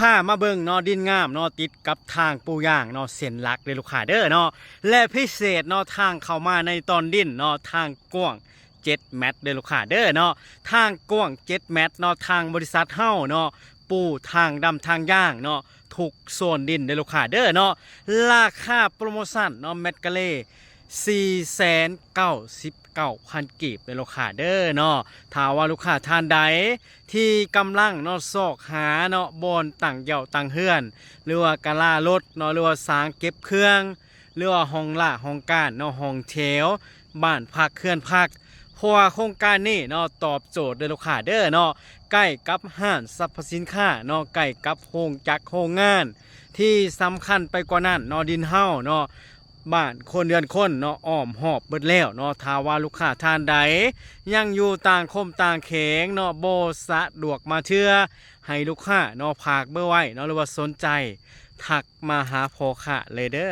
ພາມາເບິ່ງເນາະ ດິນງາມເນາະ ຕິດກັບທາງປູຢາງເນາະ ເສັ້ນຫຼັກເດີລູກຄ້າເດີເນາະ. ແລະ ພິເສດເນາະ ທາງເຂົ້າມາໃນຕອນດິນເນາະ ທາງກວ້າງເຈັດແມັດເດີລູກຄ້າເດີເນາະ. ທາງກວ້າງເຈັດແມັດເນາະ ທາງບໍລິສັດເຮົາເນາະ ປູທາງດຳທາງຢາງເນາະ ທຸກໂຊນດິນເດີລູກຄ້າເດີເນາະ. ລາຄາໂປຣໂມຊັນເນາະ ແມັດກະເລ ສີ່ແສນເກົ້າສິບເກົ້າພັນກີບເດີລູກຄ້າເດີເນາະ. ຖ້າວ່າລູກຄ້າທ່ານໃດທີ່ກຳລັງເນາະ ຊອກຫາເນາະ ບ່ອນຕັ້ງເຍົາຕັ້ງເຮືອນ ຫຼືວ່າກະລາລົດເນາະ ຫຼືວ່າສາງເກັບເຄື່ອງ ຫຼືວ່າຫ້ອງລາຫ້ອງການເນາະ ຫ້ອງແຖວ ບ້ານພັກເຮືອນພັກ ເພາະວ່າໂຄງການນີ້ເນາະ ຕອບໂຈດເດີລູກຄ້າເດີເນາະ ໃກ້ກັບຮ້ານສັບພະສິນຄ້າເນາະ ໃກ້ກັບໂຮງຈັກໂຮງງານ. ທີ່ສຳຄັນໄປກວ່ານັ້ນເນາະ ດິນເຮົາເນາະ ບ້ານຄົນເຮືອນຄົນເນາະ ອ້ອມຮອບເບິດແລ້ວເນາະ. ຖ້າວ່າລູກຄ້າທ່ານໃດຍັງຢູ່ຕ່າງຄົມຕ່າງແຂວງເນາະ ບໍ່ສະດວກມາເທື່ອ ໃຫ້ລູກຄ້າເນາະ ຝາກເບີໄວ້ເນາະ ຫຼືວ່າສົນໃຈ ທັກມາຫາພໍ່ຄ້າເລີຍເດີ.